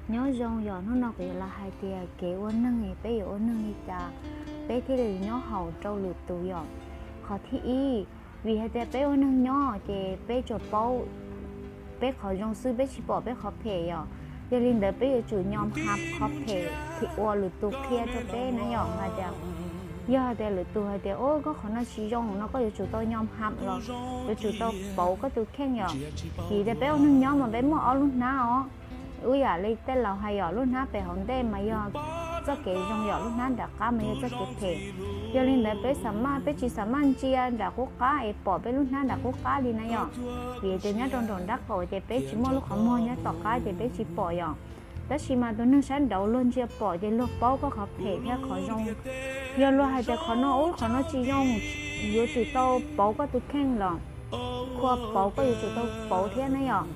Nyob zoo yom, hnub no kuv yuav los hais tias kev ua neeg peb yuav ua neeg li cas peb thiaj li nyob haum rau lwm tus yom. Qhov thib ib, vim hais tias peb ua neeg nyob ces peb tsuas paub peb qhov zoo xwb, peb tsis pom peb qhov phem yom. Yog li ntawd peb yuav tsum nyom hab qhov phem thiab ua lwm tus qhia rau peb na yom, hais tias yog hais tias lwm tus hais tias, o, koj qhov no tsis zoo no, koj yuav tsum tau nyom hab los yuav tsum tau pauv koj tus kheej yom. Vim tias peb ua neeg nyob mas peb muaj ob lub hnab os. Ib yam li tej laus hais yom, lub hnab pem hauv ntej mas yog txoj kev zoo yom, lub hnab nram qab mas yog txoj kev phem. Yog li ntawd peb xam maj, peb tsis xam maj ntsia nram qub qab es pom peb lub hnab nram qub qab li na yom. Vim tias nyob rau nraum nraub qaum ces peb tsis muaj lub qhov muag nyob tom qab ces peb tsis pom yom. Tab sis mas tus neeg sab nraud luag ntsia pom ces luag paub koj qhov phem thiab qhov zoo. Yog luag hais tias qhov no ub, qhov no tsis zoo, yuav tsum tau pauv koj tus kheej los, qhov pauv koj yuav tsum tau pauv thiab na yom.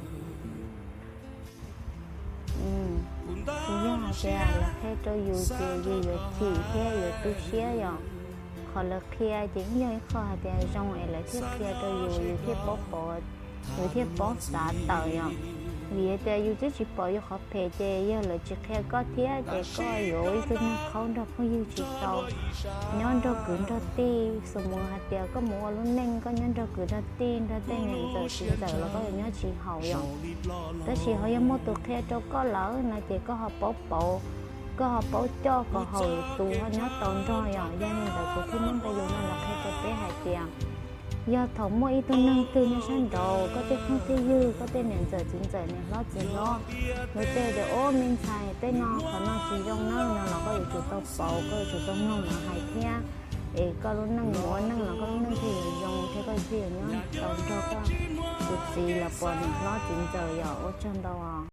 Tsis yog hais tias lawv qhia rau yus ces yus yuav chim thiab yuav tu siab yom. Qhov lawv qhia ces yeej yog ib qho hais tias zoo es lawv thiaj qhia rau yus, yus thiaj paub pom, yus thiaj paub xav tawm yom. Vim tias yus twb tsis pom yus qhov phem ces yog lawv tsis qhia koj thiab ces koj yuav ua ib tug neeg qhaub nrog phooj ywg tsis tau, nyob nrog kwv nrog tij. Xu mus hais tias koj mus ua lub neej koj nyob nrog kwv nrog tij, nrog tej niam ntxawm txiv ntxawm los koj yuav nyob tsis haum yom. Tab sis ho yog muaj tus qhia rau koj lawm no ces koj ho paub pauv, koj ho paub coj kom haum tus ho nyob tau nrog yom. Yog li ntawd kuv thiaj muab nqe yus no los qhia rau peb hais tias yog thaum muaj ib tug neeg twg nyob sab nraud, koj tej phooj tej ywg, koj tej niam ntxawm txiv ntxawm niam hlob txiv hlob, lawv tej tias, o, me ntxhais, tej no qhov no tsis zoo na no los koj yuav tsum tau pauv, koj yuav tsum tau mloog lawv hais thiab. Es koj lub neej mus ua neej los koj lub neej thiaj yuav zoo thiab koj thiaj yuav nyob tau nrog koj tus txiv los puas niam hlob txiv ntxawm yom. Ua tsaug ntau os.